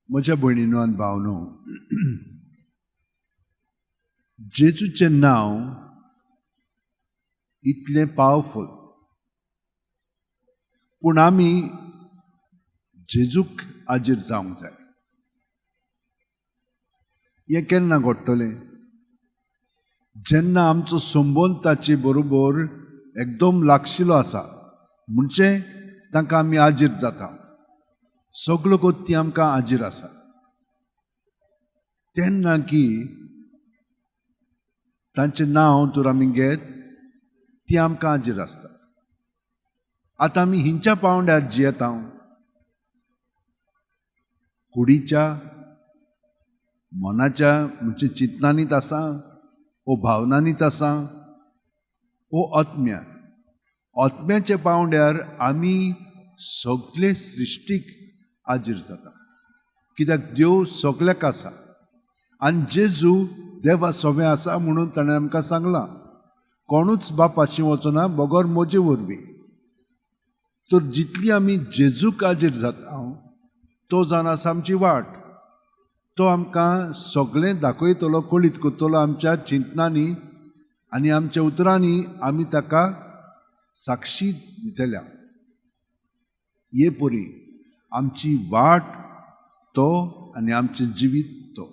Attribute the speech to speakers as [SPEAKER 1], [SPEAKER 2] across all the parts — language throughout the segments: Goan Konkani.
[SPEAKER 1] म्हज्या भयणीनो आनी भावनो, जेजूचें नांव इतलें पावरफूल, पूण आमी जेजूक हाजीर जावंक जाय. हें केन्ना घडटलें? जेन्ना आमचो संबंद ताचे बरोबर एकदम लागशिलो आसा, म्हणजे तांकां आमी हाजीर जाता, सगळ्यो गोश्टी आमकां हाजीर आसात, तेन्ना की तांचें नांव तर आमी घेत ती आमकां हाजीर आसतात. आतां आमी हिंच्या पांवड्यार जियेता, कुडीच्या, मनाच्या, म्हणजे चिंतनानीत आसा ओ भावनांनीत आसा ओ आत्म्या. आत्म्याच्या पांवड्यार आमी सगळे सृश्टीक हाजीर जाता, कित्याक देव सगल्याक आसा आनी जेजू देवा सोवें आसा म्हणून ताणें आमकां सांगलां, कोणूच बापाशी वचना बगर म्हजे वरवीं. तर जितली आमी जेजूक हाजीर जाता, तो जावन आसा आमची वाट, तो आमकां सगळें दाखयतलो, कळीत करतलो आमच्या चिंतनांनी आनी आमच्या उतरांनी आमी ताका साक्षी दितल्या. हे परी आमची वाट तो आनी आमचें जिवीत तो.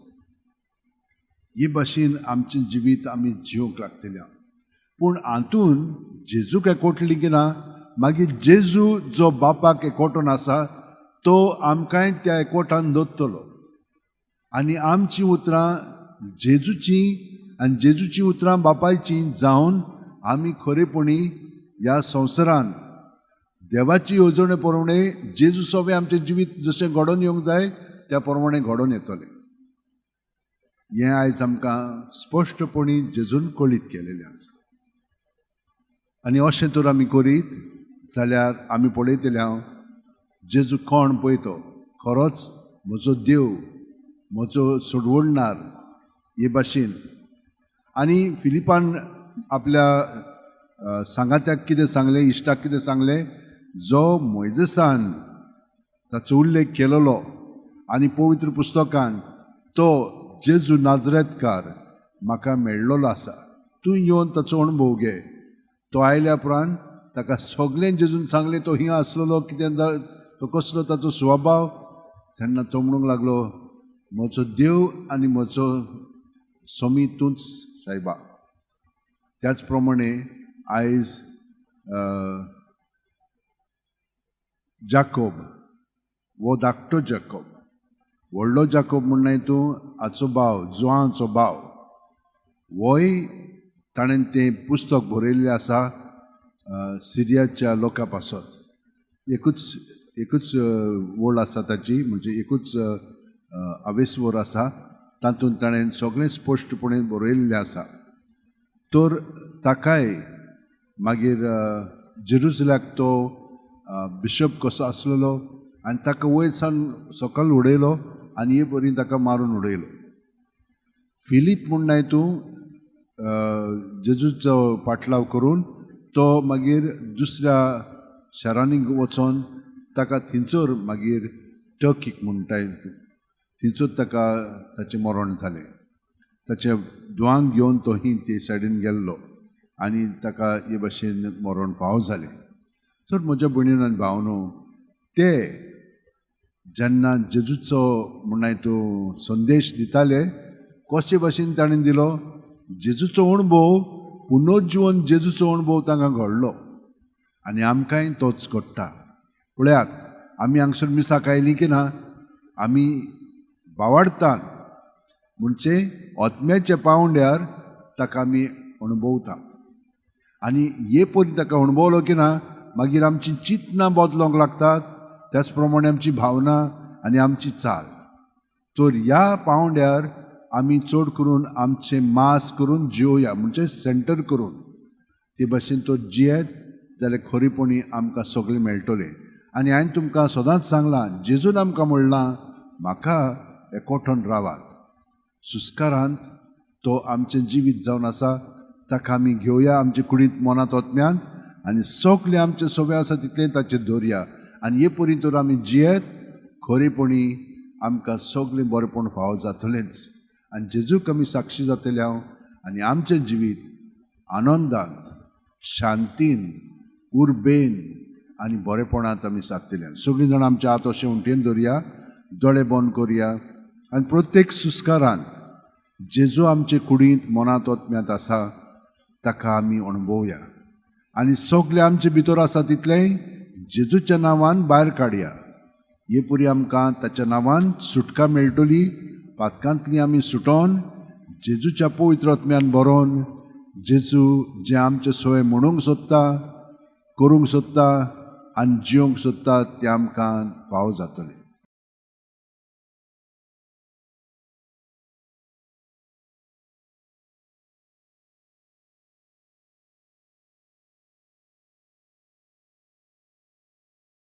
[SPEAKER 1] हे भाशेन आमचें जिवीत आमी जिवंक लागतल्या. पूण हातून जेजूक एकवटली की ना, मागीर जेजू जो बापाक एकवटून आसा तो आमकांय त्या एकवटान दवरतलो आनी आमचीं उतरां जेजूचीं आनी जेजूचीं उतरां बापायचीं जावन आमी खरेपणी ह्या संवसारांत देवाची येवजणे प्रमाणे जेजू सोबे आमचें जिवीत जशें घडोवन येवंक जाय त्या प्रमाणे घडोवन येतलें. हें आयज आमकां स्पश्टपणी जेजून कळीत केलेलें आसा. आनी अशें तर आमी करीत जाल्यार आमी पळयतले हांव जेजू कोण पळय तो खरोच म्हजो देव, म्हजो सोडवणणार हे भाशेन. आनी फिलिपान आपल्या सांगात्याक कितें सांगलें, इश्टाक कितें सांगलें, जो मोयजेसान ताचो उल्लेख केलेलो आनी पवित्र पुस्तकान तो जेजू नाजरेतकार म्हाका मेळ्ळोलो आसा, तूं येवन ताचो अणभव घे. तो आयल्या उपरांत ताका सगळें जेजून सांगलें, तो हिंगा आसलेलो, कितें तो कसलो ताचो स्वभाव. तेन्ना तो म्हणूंक लागलो, म्हजो देव आनी म्हजो सोमी तूंच सायबा. त्याच प्रमाणे आयज जाकोब, वो धाकटो जाकोब, व्हडलो जाकोब म्हणनाय तूं, हाचो भाव, जुवांचो भाव, होय ताणें तें पुस्तक बरयल्लें आसा सिरियाच्या लोकां पासत. एकूच वळ आसा ताची, म्हणजे एकूच आवेसवर आसा, तातूंत ताणें सगळें स्पश्टपणे बरयल्लें आसा. तर ताकाय मागीर जेरुजल्याक तो बिशप कसो आसलेलो आनी ताका वयर सावन सकयल उडयलो आनी हे परी ताका मारून उडयलो. फिलीप म्हणनाय तूं जेजूचो पाटलाव करून तो मागीर दुसऱ्या शारांनी वचोन ताका थंयसर मागीर टर्कीक म्हणटाय थंयसर ताका ताचें मरण जालें. ताचें दुवांक घेवन तो ही ते सायडीन गेल्लो आनी ताका हे भाशेन मरण फावो जालें. तर म्हज्या भयणीन आनी भावनो, ते जेन्ना जेजूचो म्हणनाय तूं संदेश दिताले, कशे भाशेन ताणें दिलो, जेजूचो अणभव, पुनर्जिवन जेजूचो अणभव तांकां घडलो आनी आमकांय तोच घडटा. पळयात, आमी हांगसर मिसाक आयलीं की ना, आमी बावाडटात, म्हणजे आत्म्याच्या पांवड्यार ताका आमी अणभवता. आनी हे परी ताका अणभवलो की ना, मागीर आमची चिंतनां बदलोंक लागतात, त्याच प्रमाणे आमची भावना आनी आमची चाल. तर ह्या पांवड्यार आमी चड करून आमचें मास करून जिवया, म्हणजे सेंटर करून ते भाशेन तो जियेत जाल्यार खरेपणी आमकां सगळें मेळटलें. आनी हांवें तुमकां सदांच सांगलां, जेजून आमकां म्हणलां, म्हाका एकवटून रावात. सुस्कारांत तो आमचें जिवीत जावन आसा, ताका आमी घेवया आमचे कुडींत, मनांत, आत्म्यांत, आनी सगळें आमचें सगळें आसा तितलें ताचेर दवरया. आनी हे परी तर आमी जियेत खरेपणी आमकां सगळें बरेपण फावो जातलेंच आनी जेजूक आमी साक्षी जातले हांव आनी आमचें जिवीत आनंदांत, शांतीन, उर्बेन आनी बरेपणांत आमी सारतले. सगळीं जाणां आमच्या हात अशें उंटेन दवरया, दोळे बंद करया आनी प्रत्येक सुस्कारांत जेजू आमचे कुडींत, मनांत, ओतम्यांत आसा ताका आमी अणभवया आनी सगळें आमचे भितर आसा तितलेंय जेजूच्या नांवान भायर काडया. हे पुरी आमकां ताच्या नांवान सुटका मेळटली. पातकांतली आमी सुटोन जेजूच्या पवित्र आत्म्यान बरोवन जेजू जें आमचें सोय म्हणूंक सोदता, करूंक सोदता आनी जियोंक सोदता तें आमकां फावो जातलें.